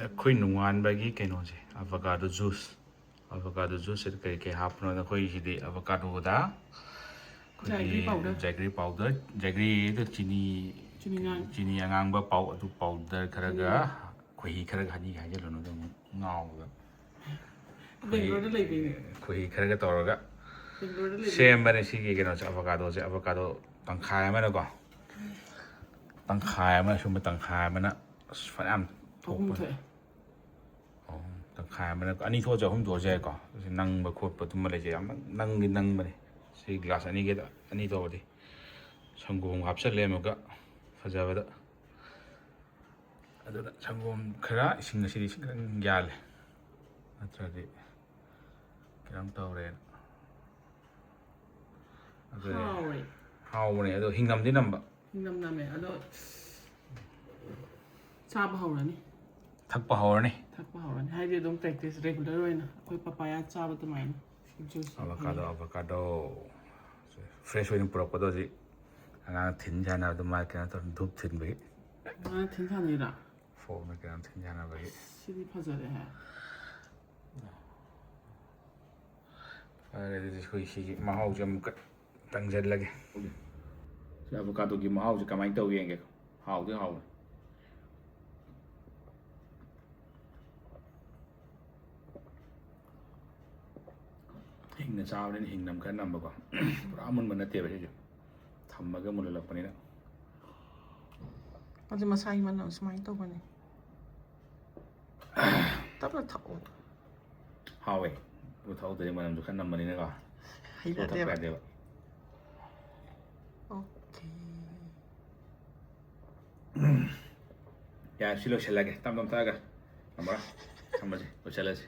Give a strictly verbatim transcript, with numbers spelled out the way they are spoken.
ꯑꯩꯈꯣꯏ ꯅꯣꯡꯉꯥꯟꯕꯒꯤ ꯀꯩꯅꯣꯁꯦ, avocado juice꯫ Avocado juice ꯁꯤꯗ ꯀꯔꯤ ꯀꯔꯤ ꯍꯥꯞꯄꯅꯣꯗ, ꯑꯩꯈꯣꯏꯁꯤꯗꯤ avocadoꯗ ꯑꯩꯈꯣꯏꯒꯤ jaggery powder꯫ Jaggery powder, jaggeryꯗ ꯆꯤꯅꯤ, ꯆꯤꯅꯤ ꯉꯥꯡ-, ꯆꯤꯅꯤ ꯑꯉꯥꯡꯕ ꯄꯥꯎ, ꯑꯗꯨ powder ꯈꯔꯒ, ꯎꯝ꯫ ꯈꯣꯏꯍꯤ ꯈꯔꯒ, ꯍꯅꯤꯒ ꯍꯥꯏꯖꯤꯜꯂꯨꯅꯨ, ꯑꯗꯨꯝ ꯉꯥꯎꯕꯗ꯫ ꯕꯦꯡꯒ꯭ꯂꯣꯔꯗ ꯂꯩꯕꯩꯅꯦ꯫ ꯈꯣꯏꯍꯤ ꯈꯔꯒ ꯇꯧꯔꯒ ꯕꯦꯡꯒ꯭ꯂꯣꯔꯗ ꯂꯩꯕꯩꯅꯦ꯫ ꯁꯦꯝꯕꯅꯦ ꯁꯤꯒꯤ ꯀꯩꯅꯣꯁꯦ, avocadoꯁꯦ꯫ Avocado ꯇꯪꯈꯥꯏ ꯑꯃꯅꯀꯣ, ꯇꯪꯈꯥꯏ ꯑꯃ, ꯁꯨꯝꯕ ꯇꯪꯈꯥꯏ ꯑꯃꯅ ꯑꯁ ꯐꯅꯌꯥꯝ ꯑꯍꯨꯝ ꯊꯣꯛꯄꯅꯦ꯫ ꯊꯣꯛꯑꯦ꯫ ꯑꯣ, ꯇꯪꯈꯥꯏ ꯑꯃꯅ, ꯑꯅꯤ ꯊꯣꯛꯑꯁꯨ ꯑꯍꯨꯝ ꯊꯣꯛꯑꯁꯨ ꯌꯥꯏꯀꯣ꯫ ꯁꯤ ꯅꯪꯕ ꯈꯣꯠꯄ ꯑꯗꯨꯝꯕ ꯂꯩꯖꯩ꯫ ꯌꯥꯝ ꯅꯪꯗꯤ ꯅꯪꯕꯅꯦ꯫ ꯁꯤ glass ꯑꯅꯤꯒꯤꯗ ꯑꯅꯤ ꯇꯧꯔꯗꯤ꯫ ꯁꯪꯒꯣꯝ ꯍꯥꯞꯆꯜꯂꯦ ꯑꯃꯨꯛꯀ ꯐꯖꯕꯗ꯫ ꯑꯗꯨꯗ ꯁꯪꯒꯣꯝ ꯈꯔ, ꯏꯁꯤꯡ ꯑꯁꯤꯗꯤ ꯏꯁꯤꯡ ꯈꯤꯇꯪ ꯌꯥꯜꯂꯦ, ꯅꯠꯇ꯭ꯔꯗꯤ ꯀꯩꯅꯣꯝ ꯇꯧꯔꯦꯅ꯫ ꯑꯗꯨꯅꯦ꯫ ꯍꯥꯎꯋꯦ꯫ ꯍꯥꯎꯕꯅꯦ, ꯑꯗꯣ ꯍꯤꯡꯅꯝꯗꯤ ꯅꯝꯕ꯫ ꯍꯤꯡꯅꯝ ꯅꯝꯃꯦ, ꯑꯗꯣ ꯆꯥꯕ ꯍꯧꯔꯅꯤ꯫ ꯊꯛꯄ ꯍꯧꯔꯅꯤ꯫ ꯊꯛꯄ ꯍꯧꯔꯅꯤ꯫ ꯍꯥꯏꯗꯤ ꯑꯗꯨꯝ practice regular ꯑꯣꯏꯅ ꯑꯩꯈꯣꯏ papaya ꯆꯥꯕ ꯑꯗꯨꯃꯥꯏꯅ꯫ Juice avocado, ꯐꯪꯉꯦ꯫ Avocado fresh ꯑꯣꯏꯅ ꯄꯨꯔꯛꯄꯗꯣ ꯍꯧꯖꯤꯛ ꯑꯉꯥꯡ ꯊꯤꯟ ꯁꯥꯟꯅꯕꯗꯣ ꯃꯥ ꯀꯩꯅꯣ ꯇꯧꯔ ꯙꯨꯞ ꯊꯤꯟꯕꯒꯤ꯫ ꯑꯉꯥꯡ ꯊꯤꯟ ꯁꯥꯟꯅꯩꯔꯣ? Forkꯅ ꯀꯩꯅꯣ ꯊꯤꯟ ꯁꯥꯟꯅꯕꯒꯤ꯫ ꯁꯤꯗꯤ ꯐꯖꯔꯦꯍꯦ꯫ ꯐꯔꯦ, ꯑꯗꯨꯗꯤ ꯑꯩꯈꯣꯏ ꯁꯤꯒꯤ ꯃꯍꯥꯎꯁꯦ ꯑꯃꯨꯛꯀ ꯇꯪꯁꯤꯜꯂꯒꯦ꯫ ꯁꯤ avocadoꯒꯤ ꯃꯍꯥꯎꯁꯦ ꯀꯃꯥꯏꯅ ꯇꯧꯒꯦ ꯌꯦꯡꯒꯦ꯫ ꯍꯥꯎꯗꯤ ꯍꯥꯎꯕꯅꯤ꯫ ꯍꯤꯡꯅ ꯆꯥꯕꯅꯤꯅ ꯍꯤꯡꯅ ꯈꯔ ꯅꯝꯕꯀꯣ꯫ ꯄꯨꯔꯥ ꯑꯃꯨꯟꯕ ꯅꯠꯇꯦꯕ ꯁꯤꯁꯦ꯫ ꯊꯝꯃꯒ ꯃꯨꯜꯍꯜꯂꯛꯄꯅꯤꯅ꯫ ꯑꯗꯨ ꯃꯁꯥꯒꯤ ꯃꯅꯝ ꯁꯨꯃꯥꯏꯅ ꯇꯧꯕꯅꯦ꯫ ꯇꯞꯅ ꯊꯛꯑꯣ꯫ ꯍꯥꯎꯋꯦ꯫ ꯑꯗꯨ ꯊꯛꯍꯧꯗ꯭ꯔꯗꯤ ꯃꯅꯝꯁꯨ ꯈꯔ ꯅꯝꯕꯅꯤꯅꯀꯣ꯫ ꯍꯩꯅꯗꯦꯕ꯫ ꯊꯛꯄ ꯌꯥꯗꯦꯕ꯫ Okay꯫ ꯌꯥꯔꯦ, ꯁꯤ ꯂꯣꯏꯁꯤꯜꯂꯒꯦ꯫ ꯇꯞ ꯇꯞ ꯊꯛꯑꯒ꯫ ꯊꯝꯃꯒ꯫ ꯊꯝꯃꯁꯤ꯫ ꯂꯣꯏꯁꯤꯜꯂꯁꯤ꯫